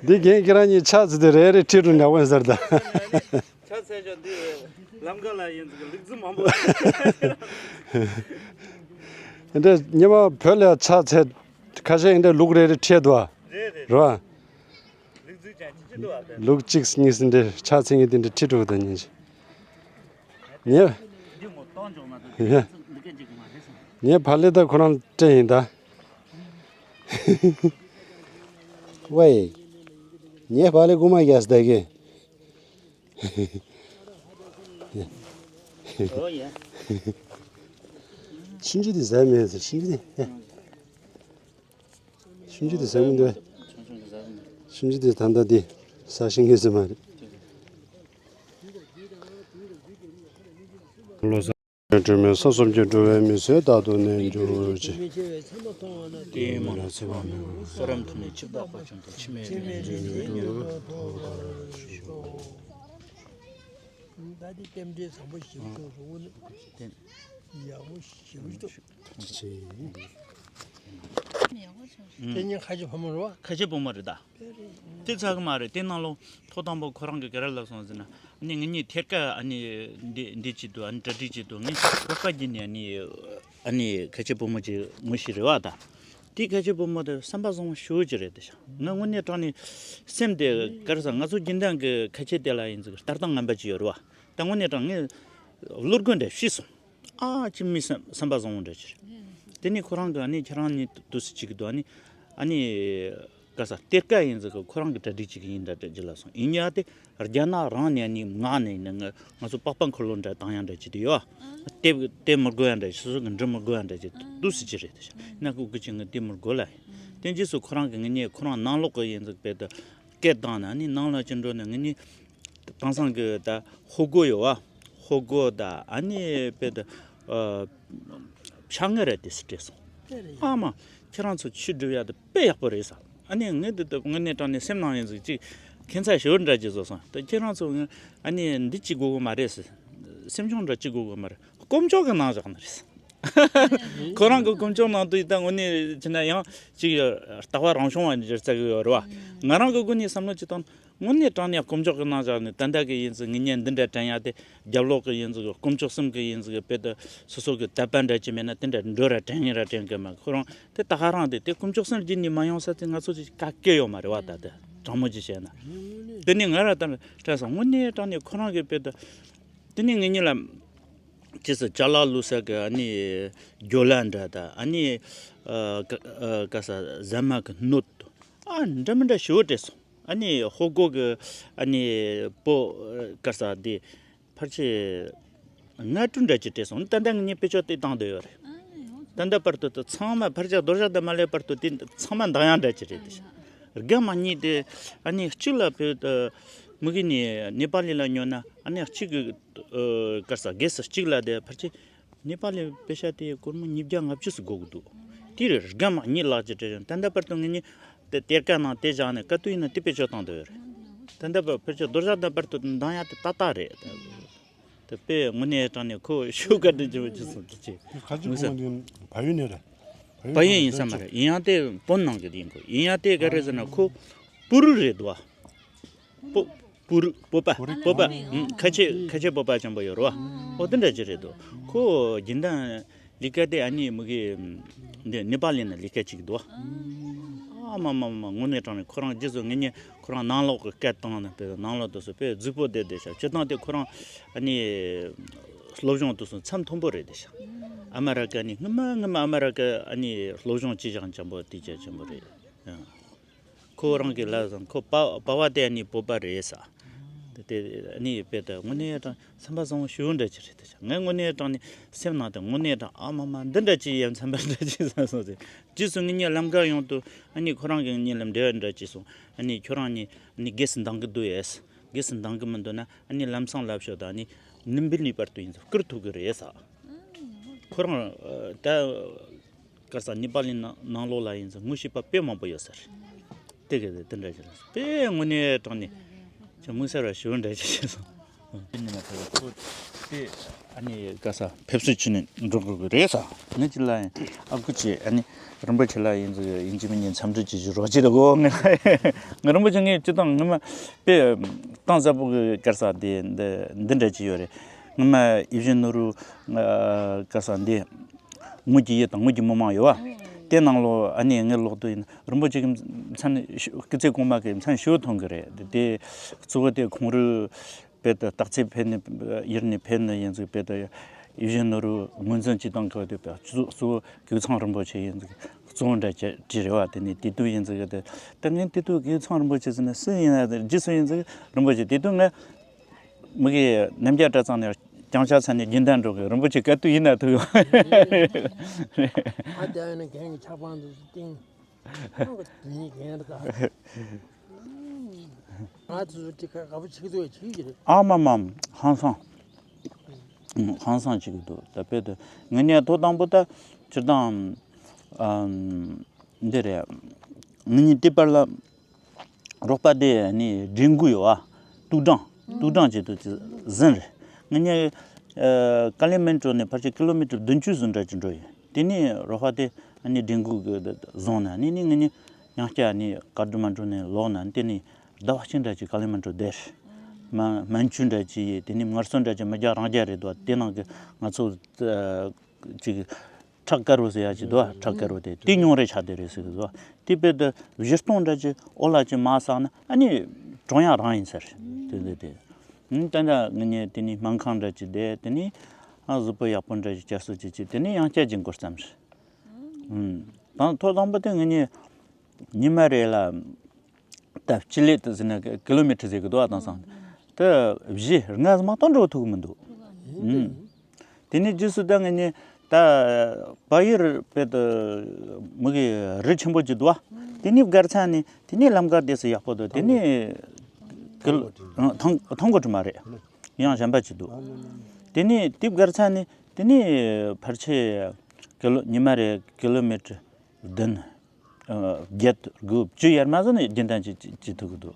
འདི་རྒན་ཁྱེད་རང་གཉིས་ཕྱག་འཚལ་ཏེ་རེ་རེ་ཁྲིད་འགྲོ་ཉག་པ་ཡིན་ཟེར་ད། ཕྱག་འཚལ་ཤོག་འདི་ལམ་ཁ་ལ་ཡིན་ཟིག་ལུག་རྫི་མང་པོ། འདི་ཉི་མ་བོད་ལ་ཕྱག་འཚལ་ཁ་ཤས་འདི་ལུག་རེ་རེ་ཁྲིད་འདུག་རེད་རེད། རེད་བ། ལུག་རྫི་ཅན་ཅི་ཅི་འདུག་བ། ལུག་གཅིག་གཉིས་འདི་ཕྱག་འཚལ་མཁན་འདི་འདྲ་ཁྲིད་འགྲོ་ད་ཉིན་ཞིག་ངས། ངས་ཕ་ལེ་ད་ཁོ་རང་སྤྲད་ཡིན་ད། ཝེ། ངས་ཕ་ལེ་རྐུ་མ་རྒྱག་ཟེར་ད་གི། ཆུང་ཆུང་དེ་ཟ་མེད་ཟེར། ཆུང་ཆུང་དེ། ཆུང་ཆུང་དེ་ཟ་མི་འདུག་ཆུང་ཆུང་དེ་ད་ལྟ་དེ་ཟ་ཤེས་ཀྱི་ཟེར་མ་རེད། ལོ་གསར་སྒྲོལ་མའི་ས་གསུམ་གྱི་འགྲོ་བའི་མི་ཚེ་རྟག་ཏུ་གནས་གྱུར་ཅིག་དེའི་མ་ལ་ཚེ་དཔག་མེད་པ། ས་རམ་ཐོབ་ནས་འཆི་བདག་དཔའ་ཆེན་པོ། འཆི་མེད་ནས་འཇིག་རྟེན་དུ། ད་དེ་རྟེན་འབྲེལ་བཟང་པོ་ཞིག་ཐུག་སོང་ནི། ཡག་པོ་ཞིག་འདུག་ཁྱེད་གཉིས་ཁ་ཆེ་བུ་མོ་རེད་བ། ཁ་ཆེ་བུ་མོ་རེད་ད། དེ་ཚ་གི་མ་རེད། དེ་ནང་ལོགས་ཐོག་དང་པོ་ཁོ་རང་གི་ག་རེ་ལབ་སོང་ཟེར་ན། ཨ་ནི་ངེད་གཉིས་ཐད་ཀར་ཨ་ནི་འདི་འདི་བྱེད་དུས། ཨ་ནི་གྲ་སྒྲིག་བྱེད་དུས། ངས་ལྐོག་པ་བརྒྱུད་ནས་ཨ་ནི་ཨ་ནི་ཁ་ཆེ་བུ་མོ་ཅིག་ངོ་ཤེས་རེད་བ་ད། དེ་ཁ་ཆེ་བུ་མོ་དེ་བསམ་པ་བཟང་བོ་ཞེ་པོ་ཅིག་རེད་དེ་ཤག་ང་དངོས་གནས་དྲང་གནས་སེམས་དེ་ག་རེ་ཟེར། ང་ཚོ་རྒྱུན་ལྡན་གྱི་ཁ་ཆེ་དེ་ལ་ཡིན་ཟིག་ལྟ་སྟངས་ངན་པ་ཅིག་ཡོད་རེད་བ། ད་དངོས་གནས་དྲང་ངས་བློ་དགོས་འདྲ་ཤེས་སོང་། ཨ་ཅི་མི་བསམ་བསམ་པ་བཟང་བོ་འདྲ་ཅིག་རེད། དེ་ནས་ཁོ་རང་གིས་ཨ་ནི་ཁྱེད་རང་གཉིས་འདུག་སེ་བྱེད་ཀྱི་འདུག་ཨ་ནི་ཨ་ནི་ག་ས་གཏེར་ཁ་ཡིན་ཟིག་གི་ཁོ་རང་གི་གྲ་སྒྲིག་བྱེད་ཀྱི་ཡིན་འདྲ་འདྲ་ཅིག་ལབ་སོང་། ཡིན་ཡ་དེ་རྒྱ་ནག་རང་ནས་ཨ་ནི་མངགས་ནས་ཡིན་ན། ང་ང་ཚོ་པགས་པ་འཁོར་ལོ་འདྲ་བཏང་ཡ་འདྲ་ཅིག་དེ་ཡོད། དེ་དེ་མི་དགོས་ཡ་འདྲ། སོ་སོ་གི་འབྲི་མི་དགོས་ཡ་འདྲ་ཅིག་འདུག་སེ་ཅིག་རེད་དེ་ཤག་ཡིན་ན་ཁོ་གི་ཅིག་ངས་དེ་མི་དགོས་ལ་ཡིན། དེ་རྗེས་སུ་ཁོ་རང་གི་ངེད་གཉིས་ཁོ་རང་ནང་ལོགས་གི་ཡིན་ཟིག་དཔེ་དེ་སྐད་བཏང་ནས། ཨ་ནི་ནང་ལ་ཅིག་འགྲོ་ནས་ངེད་གཉིས་དེང་སང་གི་ད་ཧོ་སྒོ་ཡོད་བ། ཧོ་སྒོ་ད་ཨ་ནི་དཔེ་དེ་ཨ་ཕྱག་ངར་ར་དེ་སུ་སྤྲད་སོང་། ཨ་མ། ཁྱེད་རང་ཚོ་ཆུ་སྒྲུབ་ཡ་དེ་དཔེ་ཡག་པོ་རེད་ཟེར། ཨ་ནི་ངས་འདི་ལྟ་བུ་དངོས་གནས་དྲང་གནས་སེམས་ནང་ཡིན་ཟིག་ཅིག་ཁྱད་མཚར་ཞེ་པོ་འདྲ་ཅིག་བཟོ་སོང་། ད་ཁྱེད་རང་ཚོ་ཨ་ནི་འདི་ཅིག་དགོས་གི་མ་རེད་ཟེར། སེམས་ཆུང་འདྲ་ཅིག་དགོས་གི་མ་རེད། དཀོན་མཆོག་གི་གནང་བཞག་ནི་རེད། ཁོ་རང་གི་དཀོན་མཆོག་གནང་དུས་ད་དངོས་གནས་བྱས་ན་ཡང་ཅིག་ལྟ་བ་རང་བྱུང་བ་འགྱུར་ས་གི་ཡོད་རེད་བ། ང་རང་གི་སྒོ་ནས་བསམ་བློ་ཅིག་བཏང་། དངོས་གནས་དྲང་གནས་དཀོན་མཆོག་གི་གནང་བཞག་ནི། ད་ལྟ་གི་ཡིན་ཟིག་ངེད་གཉིས་འདི་འདྲ་དྲན་ཡ་དེ། རྒྱབ་ལོགས་གི་ཡིན་ཟིག་དཀོན་མཆོག་གསུམ་གི་ཡིན་ཟིག་དཔེ་དེ་སོ་སོ་གི་དད་པ་འདྲ་ཅིག་མེད་ན་དེ་འདྲ་འགྲོ་ར་དྲན་ཡིན་ར་དྲན་གི་མ། ཁོ་རང་དེ་ད་ག་རང་དེ་དེ་དཀོན་མཆོག་གསུམ་བརྒྱུད་ནས་མ་ཡོང་ས་དེ་ང་ཚོ་ཅིག་ག་གེ་ཡོད་མ་རེད་བ། ད་དེ་དྲང་མོ་ཅིག་བཤད་ན། དེ་ནས་ང་ར་ད་དྲན་སོང་། དངོས་གནས་དྲང་གནས་ཁོ་རང་གི་དཔེ་དེ། དེ་ནས་ངེད་གཉིས་ལ་ཅི་ཟེར་ཅ་ལག་བླུགས་ས་གི་ཨ་ནི་རྒྱུ་ལ་འདྲ་ད། ཨ་ནི་ཨ་ག་ཨ་ག་ས་ཟ་མ་གི་སྣོད་དུ་ཨ་འདྲ་མི་འདྲ་ཞེ་པོ་སྤྲད་སོང་། ཨ་ནི་ཧོ་སྒོ་གི་ཨ་ནི་པོ་ཨ་ག་ས་དེ་ཕལ་ཆེར་ལྔ་དྲུག་འདྲ་ཅིག་སྤྲད་སོང་། ད་ལྟ་ངེད་གཉིས་དཔེ་ཆ་དེ་བཏང་བསྡད་ཡོད་རེད། ད་ལྟ་བར་དུ་དེ་ཚང་མ་ཕལ་ཆེར་རྡོ་ཞག་དང་མ་ལས་བར་དུ་དེ་ཚང་མ་འདང་ཡག་འདྲ་ཅིག་རེད་དེ་ཤག་རྒན་མ་གཉིས་དེ་ཨ་ནི་གཅིག་ལ་བོད་དུ་མི་གི་ནི་ནེ་པ་ལི་ལ་ཉོ་ན། ཨ་ནི་གཅིག་གི་ཨ་ག་ས་གེ་སར་གཅིག་ལ་དེ་ཕལ་ཆེར་ནེ་པ་ལི་པེ་ཤ་དེ་སྒོར་མོ་ཉིས་བརྒྱ་ལྔ་བཅུ་ཙམ་དགོས་ཀྱི་འདུག་དེ་རེད། རྒན་མ་གཉིས་ལག་ཅིག་སྤྲད་ཡོང་། ད་ལྟ་བར་དུ་ངེད་གཉིས་དེ་གཏེར་ཁ་ནང་དེ་བཞག་ནས་ག་དུས་ཡིན་ན་དེ་དཔེ་ཆ་བཏང་བསྡད་ཡོད་རེད། ད་ལྟ་བར་ཕལ་ཆེར་རྡོ་ཞག་དང་བར་དུ་འདང་ཡག་དེ་ཏག་ཏག་རེད། དེ་དཔེ་དངོས་གནས་དྲང་གནས་ཁོ་ཤུགས་བཀའ་དྲིན་ཆེན་པོ་ཅིག་སོང་། དེ་ཅི་ཁ་ཅིག་ངོ་ས་གོང་དེ་བལ་ཡུལ་ནས་རེད། བལ་ཡུལ་ཡིན་ས་མ་རེད། ཡིན་ཡང་དེ་བོད་ནང་གི་ཡིན་གོ། ཡིན་ཡང་དེ་ག་རེ་ཟེར་ན་ཁོ་སྤུ་རུ་རེད་འདུག་བ། སྤོ་སྤུ་རུ་སྤོ་པ་སྤོ་པ། ཨུམ། ཁ་ཆེ་ཁ་ཆེ་སྤོ་པ་ཅན་པོ་ཡོད་རེད་བ། ཨོ་དེ་འདྲ་ཅིག་རེད་འདུག་ཁོ་རྒྱུན་ལྡན་ལས་ཀ་དེ་ཨ་ནི་མི་གི་འདི་ནེ་པ་ལི་ནང་ལས་ཀ་བྱེད་ཀྱི་འདུག་ཨ་མ་མ་མ། དངོས་གནས་དྲང་གནས་ཁོ་རང་རྗེས་སུ་ངེད་གཉིས་ཁོ་རང་ནང་ལོགས་ཀྱི་སྐད་བཏང་ནས་དཔེ་ནང་ལོགས་དུ་སོང་དཔེ་རྫིག་པོ་བསྡད་བསྡད་ཤག་སྤྱིར་བཏང་དེ་ཁོ་རང་ཨ་ནི་སློབ་སྦྱོང་དུ་སོང་མཚམས་མཐོན་པོ་རེད་བསྡད་ཤག་ཨ་མ་ར་ཀ་ནི་སྔོན་མ་སྔོན་མ་ཨ་མ་ར་ཀ་ཨ་ནི་སློབ་སྦྱོང་བྱེད་ཅིག་ཅན་པོ་དེ་ཅན་ཅན་པོ་རེད། ཁོ་རང་གི་ལ་ཟང་ཁོ་པ་པ་བ་དེ་ཨ་ནི་བོད་པ་རེད་ས། དེ་དེ་ཨ་ནི་དཔེ་ད་དངོས་གནས་དྲང་བསམ་པ་བཟང་བོ་ཞེ་པོ་འདྲ་ཅིག་རེད་ད་ཤག་ངས་དངོས་གནས་དྲང་ནས་སེམས་ནང་དུ་དངོས་གནས་དྲང་ཨ་མ་མ་འདི་འདྲ་ཅིག་ཡ་མཚན་པ་འདྲ་ཅིག་བསམ་སོང་ཟེར། རྗེས་སུ་ངེད་གཉིས་ལམ་ཁ་ཡོང་དུས་ཨ་ནི་ཁོ་རང་གིས་ངེད་གཉིས་ལ་འབྲེལ་བ་འདྲ་ཅིག་སོང་། ཨ་ནི་ཁྱོད་རང་གཉིས་ཨ་ནི་རྒས་སུ་འདང་གི་འདུག་ཨེ། རྒས་སུ་འདང་གི་མི་འདུག་ན་ཨ་ནི་ལམ་སང་ལབ་ཤོག་དང་ཨ་ནི་ནིམ་བི་ལི་བར་དུ་ཡིན་ཙང་བསྐུར་ཐུབ་གི་རེད་ས། ཁོ་རང་ད། ག་ས་ནེ་པ་ལི་ནང་ནང་ལོགས་ལ་ཡིན་ཙང་ངོ་ཤེས་པ་དཔེ་མང་པོ་ཡོད་ས་རེད། དེ་ག་དེ་འདྲ་ཞིག་ལ་དཔེ་དངོས་གནས་དྲང་གནས་ཅིག་མངོན་གསལ་བ་ཞེ་པོ་འདྲ་ཞིག་བྱས་སོང་། དེ་ནི་མ་ཐག་ཁོ་དེ་ཨ་ནི་ག་ས་ཕེབས་བསུ་བྱས་ནས་འགྲོ་དགོས་ཀྱི་རེད་ས། ངས་ཅི་ལ་ཡིན་ཨ་ཁུ་ཅིག་ཨ་ནི་རིན་པོ་ཆེ་ལ་ཡིན་ཙང་ཡིན་གཅིག་མིན་གཉིས་འཚམས་འདྲི་བྱེད་ཅིག་རོགས་བྱེད་དགོས་ངས་ལ་ཡིན། ང་རིན་པོ་ཆེ་ངས་སྤྱིར་བཏང་སྔོན་མ་དཔེ་གཏིང་ཟབ་པོ་གི་ག་ས་དེ་འདི་འདི་འདྲ་ཅིག་ཡོད་རེད། སྔོན་མ་ཡིད་བཞིན་ནོར་བུ་ག་ས་འདི། ངོས་ཀྱི་ཡུལ་དང་ངོས་ཀྱི་མི་མང་ཡོད་བ། དེ་ནང་ལོགས་ཨ་ནི་ངའི་ལོག་དུ་ཡིན་རིན་པོ་ཆེ་གི་མཚན་སྐུ་ཚེ་གོང་མ་གི་མཚན་ཞུ་ཐོན་གི་རེད། དེ་གཙོ་བོ་དེ་ཁོང་རུ་ དཔེ་དེ་སྟག་རྩེ་ཕེབས་ནས་ཡུལ་ནས་ཕེབས་ནས་ཡིན་ཟིག་དཔེ་དེ་ཡིད་བཞིན་ནོར་བུ་ངོས་འཛིན་གྱི་སྟངས་ཁ་དེ་དཔེ་གཙོ་གཙོ་བོ་གོས་ཚང་རིན་པོ་ཆེ་ཡིན་ཟིག་གཙོ་བོ་འདྲ་ཅིག་བྲིས་རེད་བ། དེ་ནས་དེ་དུས་ཡིན་ཟིག་དེ་ད་ངས་དེ་དུས་གོས་ཚང་རིན་པོ་ཆེ་ཟེར་ནས་སུ་ཡིན་ན་རྗེས་སུ་ཡིན་ཟིག་རིན་པོ་ཆེ་དེ་དུས་ང་མི་གི་རྣམ་རྒྱལ་གྲྭ་ཚང་ནས་རྐྱང་ཕྱག་ཚར་ནས་རྒྱུན་ལྡན་འགྲོ་གི་རིན་པོ་ཆེ་ག་དུས་ཡིན་ན་ཐུག་ཡོང་། ཨ་དེ་ཨ་ནི་རྒན་གྱི་ཆབ་འབངས་དུ་སྟེང་། ཨ་དེ་ནི་རྒན་རེད་ད། ང་ཚོ་དེ་ག་ག་པོ་ཆིག་ཐུག་ཆིག་གི་རེད། ཨ་མ་མ་ཧང་སང་། ཧང་སང་ཆིག་གི་འདུག་ད་དཔེ་དེ་ངེད་གཉིས་ཐོག་དང་པོ་ད་སྤྱིར་བཏང་ཨམ་འདི་རེད། ངེད་གཉིས་དེ་བར་ལ། རོགས་པ་དེ་ནི་འདྲེན་མགོ་ཡོད་ཨ། ཏུའུ་ཀྲང་། ཏུའུ་ཀྲང་བྱེད་དུ་ཟིན་རེད། ངེད་གཉིས་ཀ་ལི་མན་ཀྲོ་ནས་ཕལ་ཆེར་ཀི་ལོ་མི་ཊར་བདུན་ཅུ་ཟིན་འདྲ་ཅིག་འགྲོ་ཡོད། དེ་ནས་རོགས་པ་དེ་ནི་འདྲེན་མགོ་གི་བཟུང་ནས་ནི་ནི་ངེད་གཉིས་ཡང་བསྐྱར་ནི་ཀ་ཏ་མན་ཀྲུ་ནས་ལོག་ནས་དེ་ནི་ཟླ་བ་གཅིག་འདྲ་ཅིག་ཀ་ལི་མན་ཀྲོ་བསྡད་རེད། མ་མན་ཆུ་འདྲ་ཅིག་ཡིན། དེ་ནི་མངར་ཆུ་འདྲ་ཅིག་མི་རྒྱག་རང་རྒྱག་རེད་དོ། དེ་ནང་གི་ང་ཚོ་ཅིག་ཁྲག་དཀར་པོ་ཟེར་ཡ་ཅིག་འདུག་ཁྲག་དཀར་པོ་དེ་དེ་ཉུང་རེ་ཆགས་བསྡད་རེད་ཟེར་གི་འདུག་དེ་དཔེ་དེ་བཞི་སྟོང་འདྲ་ཅིག་ཨོ་ལ་ཅིག་མ་བསགས་ན་ཨ་ནི་གྲོངས་ཡ་རང་ཡིན་ཟེར། དེ་དེ་དེ་ཨུམ་ད་ད་ངེད་གཉིས་དེ་ནི་སྨན་ཁང་འདྲ་ཅིག་བསྡད། དེ་ནི་ཨ་གཟུགས་པོ་ཡག་པོ་འདྲ་ཅིག་བསྐྱར་གསོ་ཅིག་བྱས། དེ་ནི་ཡང་བསྐྱར་གྱི་འགོ་བརྩམས་རེད། ཨུམ་ད་ཐོག་དང་པོ་དེ་ངེད་གཉིས་ཉི་མ་རེ་ལ། ད་སྤྱི་ལེ་དུ་ཟེར་ན་ཀི་ལོ་མི་ཊར་ཟེར་གི་འདུག་ཨ། དེང་སང་དེ་བཞི་ལྔ་ཙམ་མ་གཏོགས་འགྲོ་ཐུབ་གི་མི་འདུག་ཨུམ། དེ་ནས་རྗེས་སུ་ད་ངེད་གཉིས་ད་བལ་ཡུལ་དཔེ་དེ་མི་གི་རི་ཆེན་པོ་ཅིག་འདུག་ཨ། དེ་ནས་བརྒལ་ཚར་ནས་དེ་ནས་ལམ་ཁ་དེ་སུ་ཡག་པོ་འདུག་དེ་ནས་ཀི་ལོ་ཐང་ཐང་གོ་ཁྲི་མ་རེད། ཡང་གཞན་པ་ཅིག་འདུག་དེ་ནས་དེ་བརྒལ་ཚར་ནས་དེ་ནས་ཕལ་ཆེར་ཀི་ལོ་ཉི་མ་རེ་ཀི་ལོ་མི་ཊར་བདུན། བརྒྱད་དགུ་བཅུ་ཡར་མར་ཟིན་ནས་རྒྱུན་ལྡན་གྱི་བྱེད་ཐུབ་ཀྱི་འདུག་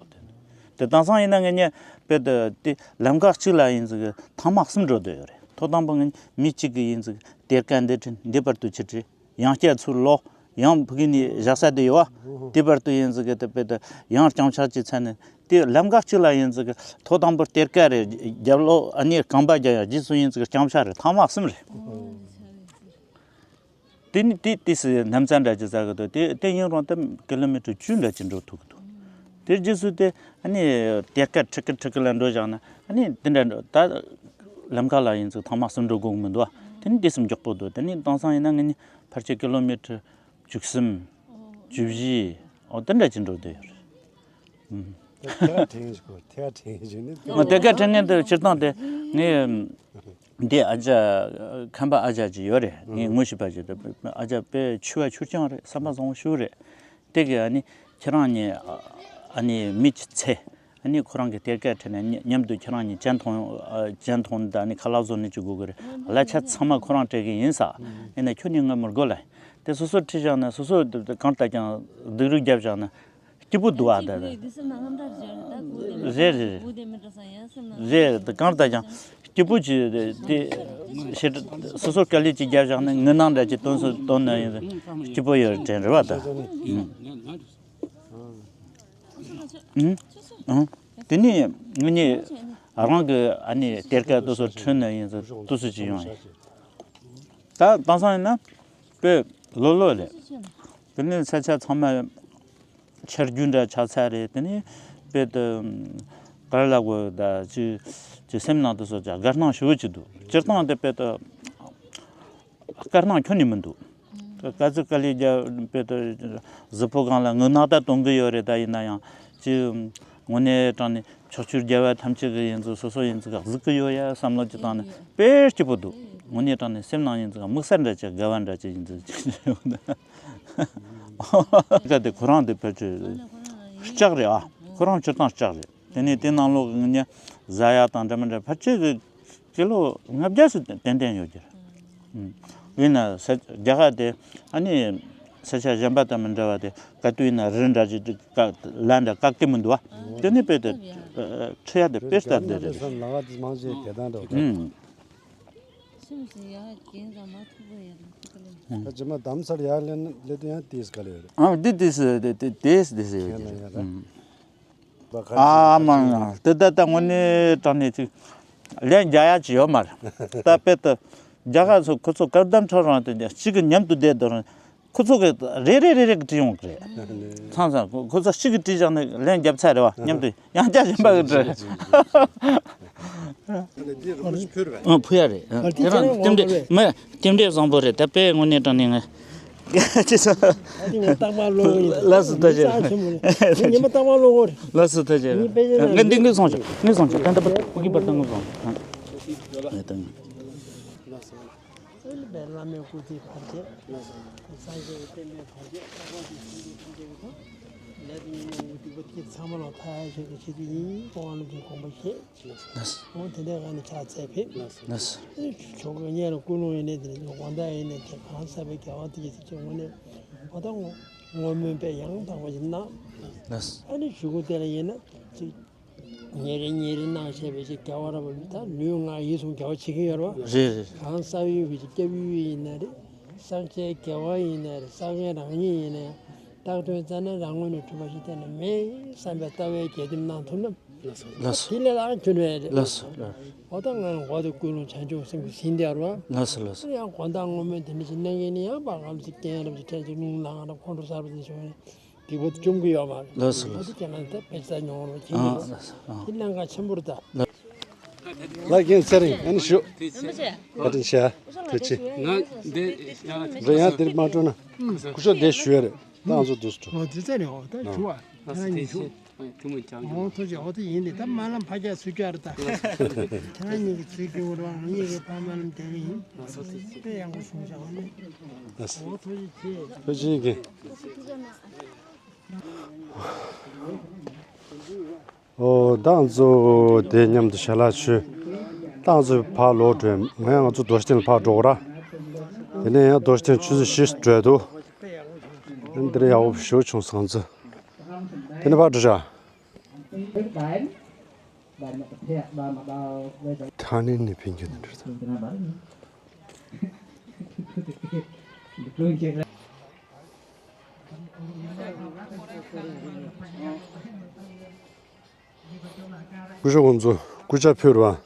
དེ་དེང་སང་ཡིན་ན་ངེད་གཉིས་དཔེ་དེ་དེ་ལམ་ཁ་གཅིག་ལ་ཡིན་ཟིག་ཐེངས་མ་གསུམ་འགྲོ་བསྡད་ཡོད་རེད། ཐོག་དང་པོ་ངེད་མི་གཅིག་གིས་ཡིན་ཟིག་གཏེར་ཁ་འདི་ཁྲིད། འདི་བར་དུ་ཁྲིད་དྲི། ཡང་བསྐྱར་ཚུར་ལོག་ཡང་ཕ་གི་ནས་བཞག་ས་དེ་ཡོད་བ། དེ་བར་དུ་ཡིན་ཟིག་གི་དེ་དཔེ་དེ་ཡང་རྐྱང་ཕྱག་གཅིག་ཚར་ནས་དེ་ལམ་ཁ་གཅིག་ལ་ཡིན་ཟིག་གི་ཐོག་དང་པོ་གཏེར་ཁ་རེད། རྒྱབ་ལོགས་ཨ་ནི་རྐང་པ་རྒྱག་ཡ། རྗེས་སུ་ཡིན་ཟིག་གི་རྐྱང་ཕྱག་རེད། ཐེངས་མ་གསུམ་རེད། དེ་ནི་དེ་དུས་སུ་ནམ་ཚ་འདྲ་ཅིག་ཟ་གི་འདུག་དེ་དེ་ཡིན་རུང་ད་ཀི་ལོ་མི་ཊར་བཅུ་འདྲ་ཅིག་འགྲོ་ཐུབ་ཀྱི་འདུག་དེ་རྗེས་སུ་དེ་ཨ་ནི་གཏེར་ཁ་ཁྲི་ཀི་ཁྲི་ཀི་ལ་འགྲོ་བཞག་ན། ཨ་ནི་དེ་འདྲ་འགྲོ་ད་ལམ་ཁ་ལ་ཡིན་ཙང་ཐེངས་མ་གསུམ་འགྲོ་དགོས་ཀྱི་མི་འདུག་དེ་ནི་དུས་སུ་མགྱོགས་པོ་འདུག་དེ་ནི་དེང་སང་ཡིན་ན་ངེད་གཉིས་ཕལ་ཆེར་ཀི་ལོ་མི་ཊར་བཅུ་གསུམ། བཅུ་བཞི། འོ་དེ་འདྲ་ཅིག་འགྲོ་བསྡད་ཡོད་རེད། ཨུམ། ཐད་ཀར་དྲན་ཞིག་གོ་ཐད་ཀར་དྲན་ཞིག་ནི། ཨ་ཐད་ཀར་དྲན་མཁན་དེ་སྤྱིར་བཏང་དེ་ངས་འདི་ཨ་ཅག་ཁམས་པ་ཨ་ཅག་ཅིག་ཡོད་རེད། ངས་ངོ་ཤེས་པ་ཅིག་དེ་ཨ་ཅག་དཔེ་ཆུ་བ་ཆུ་རྐྱང་རེད། བསམ་པ་བཟང་བོ་ཞེ་པོ་རེད། དེ་གིས་ཨ་ནི་ཁྱེད་རང་གཉིས་ཨ་ནི་མི་གཅིག་འཚོལ། ཨ་ནི་ཁོ་རང་གི་གཏེར་ཁ་ཁྲིད་ནས་མཉམ་མཉམ་དུ་ཁྱེད་རང་གཉིས་གྱེན་ཐོན། ཨ་གྱེན་ཐོན་དང་ཨ་ནི་ཁ་ལག་བཟོ་ནི་ཅིག་དགོས་ཀྱི་རེད། གླ་ཆ་ཚང་མ་ཁོ་རང་སྤྲད་ཀྱི་ཡིན་ས། ཡིན་ན་ཁྱོད་གཉིས་ངོ་མི་དགོས་ལ། དེ་སོ་སོར་ཁྲིད་བཞག་ན་སོ་སོ་གང་ལྟར་ཀྱང་སྡུག་རུས་བརྒྱབ་བཞག་ན་སྐྱིད་པོ་འདུག་ཨ། ད་རེད་རེད་རེད། རེད་དེ་གང་ལྟར་ཀྱང་སྐྱིད་པོ་ཅིག་དེ་ཞེ་སོ་སོར་དཀའ་ལས་ཅིག་བརྒྱབ་བཞག་ན་ངུ་ནག་འདྲ་ཅིག་བཏོན་སོང་བཏོན་ན་ཡིན་སྐྱིད་པོ་ཡོད་དྲན་རེད་བ་ད། ཨུམ། ཨུམ། དེ་ནས་ངེད་གཉིས་རང་གི་ཨ་ནི་གཏེར་ཁ་དེ་ཚོ་ཁྲིད་ནས་ཡིན་ཙང་དེ་ཚོ་ཅིག་ཡོང་ཡིན། ད་དེང་སང་ཡིན་ན་དཔེ་ལོ་ལོ་རེད། དེ་ནས་ས་ཆ་ཚང་མ་ཆར་རྒྱུན་འདྲ་ཆགས་ཚར་རེད། དེ་ནས་དཔེ་དེ་ག་རེ་ལབ་དགོས། ད་ཅི་ཅི་སེམས་ནང་དུ་སོགས་ཀྱི་དགའ་སྣང་ཞེ་པོ་ཅིག་འདུག་སྤྱིར་བཏང་དེ་དཔེ་དེ་དཀའ་སྣང་ཁྱོན་ནས་མི་འདུག་ག་ཚོད་དཀའ་ལས་རྒྱབ་དཔེ་དེ་གཟུགས་པོ་སྒང་ལ་ངུ་ནག་ད་གཏོང་གི་ཡོད་རེད། ད་ཡིན་ན་ཡང་ཅི་དངོས་གནས་དྲང་ནས་ཕྱོགས་བཅུའི་རྒྱལ་བ་ཐམས་ཅད་ཀྱི་ཡིན་ཙང་སོ་སོ་ཡིན་ཙང་གཟིགས་ཀྱི་ཡོད་ཡ་བསམ་བློ་ཅིག་བཏང་ནས་དཔེ་སྐྱིད་པོ་འདུག་དངོས་གནས་དྲང་ནས་སེམས་ནང་ཡིན་ཙང་དམིགས་བསལ་འདྲ་ཅིག་དགའ་བ་འདྲ་ཅིག་ཡིན་ཙང་ཅིག་ཡོད་ན། ཀ་དེ་ཁོ་རང་དེ་ཕལ་ཆེར་ལྕགས་རེད་ཨ། ཁོ་རང་སྤྱིར་བཏང་ལྕགས་རེད། དེ་ནས་དེ་ནང་ལོགས་ཀྱི་ངེད་གཉིས་ཟ་ཡ་དང་འདྲ་མི་འདྲ་ཕལ་ཆེར་གི་ཀི་ལོ་ལྔ་བརྒྱ་ཙམ་ཏན་ཏན་ཡོད་ཀྱི་རེད། ཡིན་ན་ས་རྒྱ་གར་དེ་ཨ་ནི་ས་ཆ་གཞན་པ་དང་མི་འདྲ་བ་དེ་ག་དུས་ཡིན་ན་རི་འདྲ་ཅིག་ཀ་ལ་འདྲ་བཀག་གི་མི་འདུག་བ། དེ་ནི་དཔེ་དེ་ཁྲི་ཡ་དེ་དཔེ་ལྟར་དེ་རེད། ལ་བ་དེ་མང་ཆེ་དེ་དང་འདྲ་བ། ཁྱིམ་སུ་ཡ་རྒན་རང་མ་ཐུག་པ་ཡ་རང་ཐུག་པ་ལེ། ད་ཇི་མ་དམ་སར་ཡར་ལེན་ལེ་དུ་ཡང་དེས་ག་ལེ་རེད། ཨ་དེ་དེས་དེ་དེ་དེས་དེས་ཡོད་ཀྱི་རེད། ཨ་མ་ང་དེ་ད་ད་དངོས་གནས་དྲང་གནས་ཅིག་ལན་རྒྱག་ཡ་ཅིག་ཡོད་མ་རེད། ད་དཔེ་དེ་རྒྱ་གར་ཚོ་ཁོ་ཚོ་བཀག་སྡོམ་འཕྲོད་རང་དེ་གཅིག་གི་མཉམ་དུ་བསྡད་དོ་རང་ཁོ་ཚོ་གི་རེ་རེ་རེ་རེ་གི་བྲིས་ཡོང་གི་རེད། ཚང་ཚང་ཁོ་ཁོ་ཚོ་གཅིག་གི་བྲིས་བཞག་ནས་ལན་རྒྱབ་ཚར་རེད་བ། མཉམ་དུ་ཡང་བསྐྱར་གཞན་པ་གི་བྲིས། འདི་རིན་པོ་ཆེ་ཕུལ་རེད་པས། ཨ། ཕུལ་ཡ་རེད། ཨ། ཨ། དེ་རང་རྟེན་འབྲེལ་མ་རྟེན་འབྲེལ་བཟང་པོ་རེད། ད་དཔེ་དངོས་གནས་དྲང་གནས་ང་ཅི་ས། ཨ། དེ་ངས་རྟག་པར་ཀློག་གི་ཡིན། ལགས་སོ། ཐུགས་རྗེ་ཆེ། ཉི་མ་རྟག་པར་ཀློག་གི་རེད། ལགས་སོ། ཐུགས་རྗེ་ཆེ། ངས་དཔེ་ཆ་ང་འདི་དངོས་བཟུང་བྱོས། དངོས་བཟུང་བྱོས། ད་ལྟ་བུ་གི་པར་ད་དངོས་བཟུང་། ཨ། ཨ། ད། སྲོལ་བའི་བླ་མའི་སྐུ་ཚེའི་བར་ཆད། སངས་རྒྱས་ཀྱི་བསྟན་པའི་བར་ཆད། ས་ཁོངས་ཀྱི་སེམས་ཅན་ཐམས་ཅད་ཀྱི་ཐོག་ལས་དང་ཉོན་མོངས་ཀྱི་སྡིག་པ་ཐམས་ཅད་ཚང་མ་ལ་མཐའ་ཡས་ཆོས་ཀྱི་ཆེད་དུ་ཡིན། ཀོང་བ་ལུགས་ཀྱི་དགོངས་པ་བཞེས། འོ་དེ་འདྲའི་ངང་ནས་ཕྱག་འཚལ་ཕེབས། ཆོ་ག་གཉེར་ལ་ཀུན་སློང་ཡིན་ནའི་དེ་ནས་དགོང་དག་ཡིན་ནའི་དེ་གང་ཟག་པའི་དགེ་བ་དེ་ཡི་ཚེ་ཆེ་དངོས་གནས་འོ་ད་ངོ་བོ་སྨོན་པས་ཡང་དག་པ་ཞིག་གནང་། ཨ་ནི་གཞུག་གུ་དེ་ལ་ཡིན་ན་ཅིག་ཉིན་རེ་ཉིན་རེ་གནང་བྱས་པའི་ཅིག་དགེ་བ་རབ་ད་ལུས་ངག་ཡིད་གསུམ་དགེ་བ་བྱེད་ཀྱི་ཡོད་རེད་བ། རེད་རེད། གང་ཟག་ཡུལ་གྱི་སྐྱབས་ཡུལ་ཡིན་ན་རེད། བསགས་བྱའི་དགེ་བ་ཡིན་ན་རེད། བསགས་མཁན་རང་ཉིད་ཡིན་ན་ཡང་བཏགས་དོན་བཙལ་ན་རང་ངོས་ནས་གྲུབ་པ་ཞིག་གཏན་ནས་མེད་བསམ་པའི་ལྟ་བའི་གྱ་སྟིམ་གནང་ཐུབ་ན། ལགས་སོ། དེ་ལས་ལའང་ཁྱོན་རེ་རེད། ལགས་སོ། ལགས། འོ་ད་ང་མགོ་དང་ཀུན་སློང་བྱང་ཆུབ་སེམས་ཀྱི་ཟིན་བསྡད་རེད་བ། ལགས་སོ། ལགས་སོ། ཡང་དགོང་དག་སྔོན་མོའི་དེ་འདྲ་ཞིག་གནང་མཁན་ནི་ཡང་བག་ལ་ཅིག་རྐྱེན་རབ་ཅིག་འཕྲད་ཅིག་རླུང་ལངས་རབ་ཁོང་ཁྲོ་ཟ་རབ་ཅིག་བྱུང་ནས། སྡིག་པ་བཅོམ་གྱི་ཡོད་མ་རེད། ལགས་སོ། ལགས་སོ། ཁྱེད་རང་ད་དཔེ་ཆ་ཉོ་བར་ཕྱིན་ཨ། ཡོད། ལགས་སོ། ཨ། དེ་གནད་འགག་ཆེན་པོ་རེད་ད། ལགས། ལགས་རྒན་ཚེ་རིང་ཨ་ནི་ཞུ། རིན་པོ་ཆེ། བཀའ་དྲིན་ཆེ། ཐུགས་རྗེ་ཆེ། ང་འདི་ཡང་འགྲོ་ཡང་འདིར་མ་འགྲོ་ན་སྐུ་ཞབས་འདིར་ཞུ་ཡ་རེད། ད་ང་ཚོ་འདུག་སེ་འགྲོ། འོ་དེ་ཚེ་རིང་འོ་ད་ཞུ་བ། ལགས་སོ། ཐུགས་རྗེ་ཆེ། ཐུགས་མོས་ཀྱང་། འོ་ཐུགས་རྗེ། འོ་དེ་ཡིན་ནི་ད་དམར་ལམ་ཕར་རྒྱག་ཚུར་རྒྱག་རེད་ད། ཁྱེད་རང་གཉིས་ཀྱི་ཚུར་རྒྱུག་རོགས། ང་གཉིས་ཀྱི་ཕར་དམར་ལམ་རྒྱག་གི་ཡིན། དཔེ་ཡག་པོ་བྱུང་ཤག་ཨ་ནི། ལགས་སོ། འོ་ཐུགས་རྗེ་ཆེ། ཐུགས་རྗེ་ཆེ། ཨོ་ད་ང་ཚོ་དེ་མཉམ་དུ་ཞལ་ལག་མཆོད། ད་ང་ཚོ་ཕར་ལོག་འགྲོ། ང་ཡང་ང་ཚོ་རྡོ་རྗེ་གདན་ལ་ཕར་འགྲོ་དགོས་ར། དེ་ནས་ཡང་རྡོ་རྗེ་གདན་ཆུ་ཚོད་བཞི་འགྲོ་འདུག་འདིར་ཡག་པོ་ཞེ་པོ་བྱུང་སོང་ང་ཚོ། དེ་ནས་ཕར་འགྲོ་ཤག་ཐ་ནི་ནི་ཕིང་གི་ནི་འདྲ། སྐུ་ཞབས་ཁོང་ཚོ་སྐུ་ཕྱག་ཕུལ་རོགས།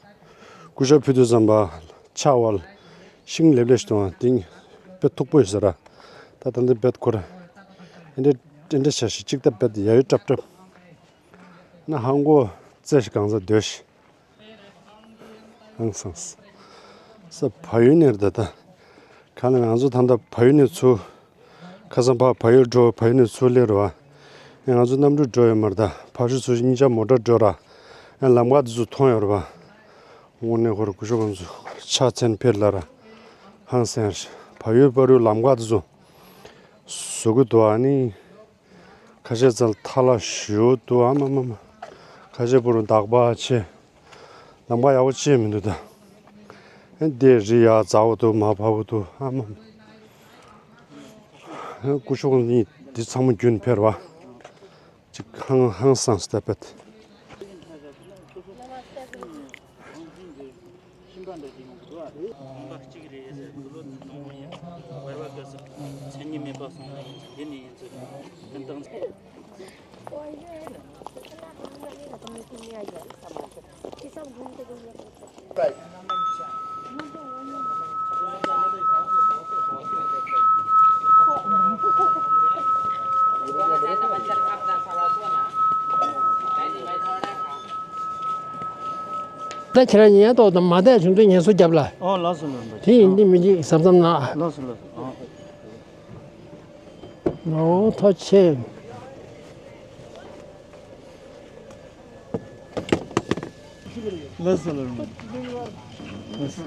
སྐུ་ཕྱག་ཕུལ་དུས་ཙམ་པ་ཕྱག་འོག་ལ་ཤིང་ལེབ་ལེབ་ཞིག་འདུག་དེ་དཔེ་མཐུག་པོ་ཡོད་ས་ར། ད་ད་འདི་རྦད་ཁོ་ར་ཨེ་འདྲ་ཨེ་འདྲ་བྱ་ཞིག་གཅིག་ད་རྦད་ཡ་ཡོ་ཀྲབ་ཀྲབ། ན་ཧང་གོ་རྩེ་ཞིག་གང་ཟག་སྡོད་ཤིག་ཧང་སངས། ས་བལ་ཡུལ་ནས་རེད་ད། ད་ག་ལ་ང་ཚོ་ད་ལྟ་བལ་ཡུལ་ནས་ཚུར། ཁ་སང་ཕར་བལ་ཡུལ་འགྲོ། བལ་ཡུལ་ནས་ཚུར་སླེབས་རེད་བ། ཡང་ང་ཚོ་གནམ་གྲུ་འགྲོ་ཡོད་མ་རེད་ད། ཕར་ཚུར་ཚུར་གཉིས་ཆ་མོ་ཊ་འགྲོ་ར། ཡང་ལམ་ཁ་དེ་ཚོ་མཐོང་ཡོད་རེད་བ། དངོས་གནས་ཁོ་རང་སྐུ་ཞབས་ཁོང་ཚོ་ཕྱག་འཚལ་ཕེབས་ལ་ར། ཧང་སངས་རེད། བལ་ཡུལ་བར་དུ་ལམ་ཁ་དེ་ཚོ་བཟོ་གི་འདུག་ཨ་ནི། ཁ་ཤས་ཙམ་ཐལ་བ་ཞེ་པོ་འདུག་ཨ་མ་མ་མ། ཁ་ཤས་པོ་རུ་འདག་པ་ཆེ། ལམ་ཁ་ཡག་པོ་ཅིག་མི་འདུག་ད། ཨེ་འདི་རི་ཡར་འཛེག་པོ་འདུག་མར་འཕར་པོ་འདུག་ཨ་མ་མ། ཨེ་སྐུ་ཞབས་གཉིས་འདི་ཚང་མ་རྒྱུན་ཕེབས་རེད་བ། ཅིག་ཧང་ཧང་སངས་སྟེ་པད། ཤིང་པ་འདྲ་ཅིག་ཡོང་གི་འདུག་ཨ། ལུང་པ་གཅིག་རེད་ཟེར། དུ་ལོ་ནང་མོ་ཡ་བར་བ་དགའ་ས་མཚན་ཉིད་མེད་པ་སོང་ན་ཡིན་ཚེ་འདི་ནས་ཡིན་ཚེ་ཕན་བཏང་ཚེ། ད་ཁྱེད་རང་ཉན་ཏོག་དང་མ་བསྡད་བྱུང་དུས་ངལ་གསོ་རྒྱབ་ལ། ཨོ་ལགས་སོ་ལགས་སོ། དེ་ཡིན་དེ་མི་འགྲིག་བསམ་བསམ་ན། ལགས་སོ་ལགས་སོ། ཨོ། ཨོ་ཐུགས་རྗེ་ཆེ། ལགས་སོ་ལགས་སོ། ལགས་སོ།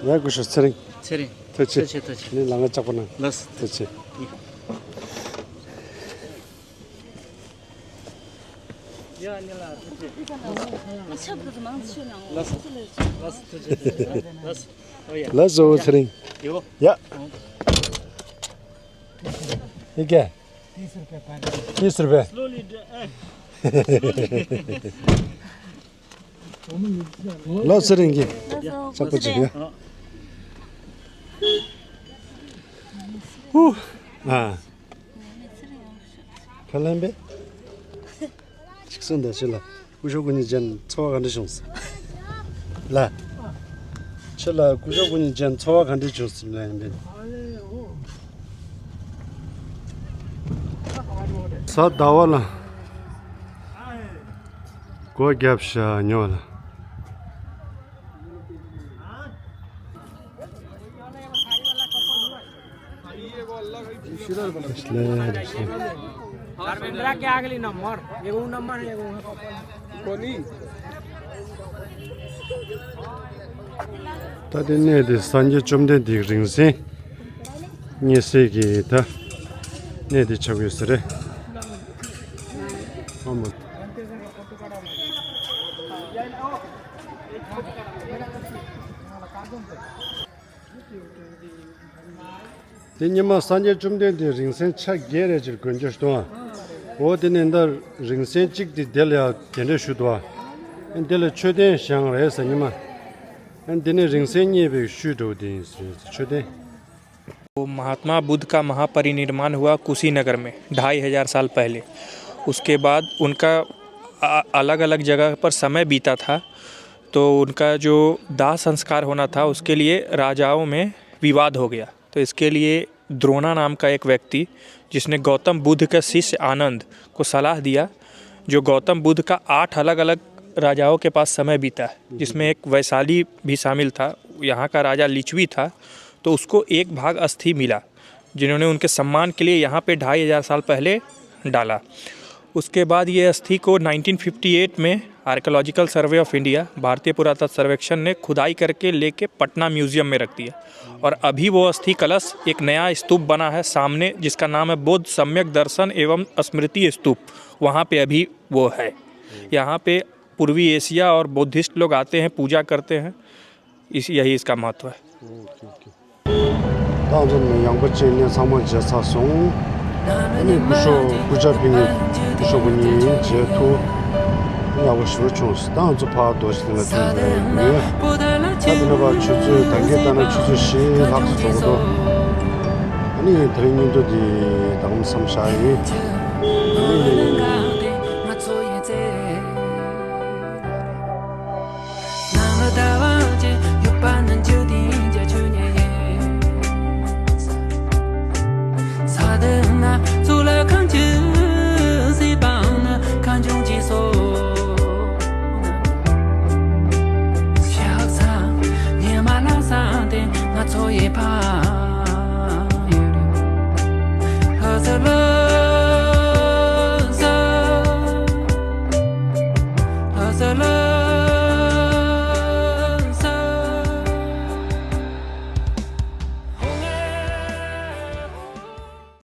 ཡ་སྐུ་ཞབས་ཚེ་རིང་། ཚེ་རིང་། ཐུགས་རྗེ་ཆེ། ཐུགས་རྗེ་ཐུགས་རྗེ། ནི་ལམ་ཁ་ལྕགས་པོ་གནང་། ལགས་སོ། ཐུགས་རྗེ་ཆེ། ཡ་ནི་ལ་ཐུགས་རྗེ་ཆེ། ལགས་སོ། ལགས་སོ། ཐུགས་རྗེ་ཆེ། ལགས་སོ། ཨོ་ཡ། ལགས་སོ་ཚེ་རིང་། ཡོ། ཡ། ཡི་གེ། ཏི་སུར་པེ། Slowly, eh, slowly. ལགས་སོ་ཚེ་རིང་གིས། ལགས་སོ། ལྕགས་པོ་ཅིག་ཡ། ཧུ། ཨ། ཁ་ལན་པས། ཅིག་གསུངས་དང་ཕྱི་ལ། སྐུ་ཞབས་སྐུ་ཉིད་མཇལ་ཚོར་བ་ག་འདྲ་བྱུང་སོང་། ལ། ཕྱི་ལ་སྐུ་ཞབས་སྐུ་ཉིད་མཇལ་ཚོར་བ་ག་འདྲ་བྱུང་སོང་ལ་ཡིན་པས། གཟའ་ཟླ་བ་ལ། སྒོ་བརྒྱབ་ཤག་ཉོ་ལ། धर्मेंद्रा के अगली नंबर, एगो नंबर, एगो। ད་དེ་གནས་དེ་སངས་རྒྱས་བཅོམ་ལྡན་འདས་ཀྱི་རིང་བསྲེལ་རྙེད་སའི་གི་ད་གནས་དེ་ཆགས་ཡོད་ས་རེད། ཨ་མ། དེ་སྔོན་མ་སངས་རྒྱས་བཅོམ་ལྡན་འདས་རིང་བསྲེལ་ཆ་བརྒྱད་རེ་ཅིག་གོན་རྒྱུ་ཞིག་འདུག་ཨ། འོ་དེ་ནས་འདི་རིང་བསྲེལ་གཅིག་དེ་དེ་ལ་ཡང་དེ་འདྲ་ཞུ་འདུག་ཨ། འདི་ལ་མཆོད་རྟེན་བཞེངས་རེད་ཟེར་སྔོན་མ། འདི་ནས་རིང་བསྲེལ་རྙེད་པའི་ཤུལ་འདྲ་བོ་དེ་ཡིན་ཟེར། མཆོད་རྟེན། वो महात्मा बुद्ध का महापरिनिर्वाण हुआ कुशीनगर में ढाई हज़ार साल पहले। उसके बाद उनका अलग अलग जगह पर समय बीता था, तो उनका जो दाह संस्कार होना था, उसके लिए राजाओं में विवाद हो गया। तो इसके लिए द्रोणा नाम का एक व्यक्ति, जिसने गौतम बुद्ध के शिष्य आनंद को सलाह दिया, जो गौतम बुद्ध का आठ अलग अलग राजाओं के पास समय बीता है, जिसमें एक वैशाली भी शामिल था। यहाँ का राजा लिच्छवी था, तो उसको एक भाग अस्थि मिला, जिन्होंने उनके सम्मान के लिए यहाँ पे ढाई हज़ार साल पहले डाला। उसके बाद ये अस्थि को नाइनटीन फिफ्टी एट में आर्कियोलॉजिकल सर्वे ऑफ इंडिया, भारतीय पुरातत्व सर्वेक्षण ने खुदाई करके लेके पटना म्यूजियम में रख दिया। और अभी वो अस्थि कलश, एक नया स्तूप बना है सामने, जिसका नाम है बोध सम्यक दर्शन एवं स्मृति स्तूप। वहाँ पे अभी वो है। यहाँ पे पूर्वी एशिया और बुद्धिस्ट लोग आते हैं, पूजा करते हैं। इस यही इसका महत्व है। ད་ང་ཚོ་ནི་ཡངས་པ་ཅན་ནས་ཚང་མ་མཇལ་ཚར་སོང་། ཨ་ནི་སྐུ་ཞབས་སྐུ་ཕྱྭ་ཕུན་ཚོགས་སྐུ་ཞབས་ཀྱི་མཇལ་ཐུབ། ཡག་པོ་ཞེ་པོ་བྱུང་སོང་། ད་ང་ཚོ་ཕར་རྡོ་རྗེ་གདན་ལ་ཐོན་པ་རེད། ད་དེ་ནས་ཕར་ཆུ་ཚོད་ད་གིན་ལྟ་ན་ཆུ་ཚོད་བཞི་ལྷག་ཙམ་འགྲོ་གི་འདུག་ཨ་ནི་དེ་རིང་སྙིང་བསྡུས་འདི་ད་གམ་མཚམས་བཞག་ཡིན། ཨ་ནི།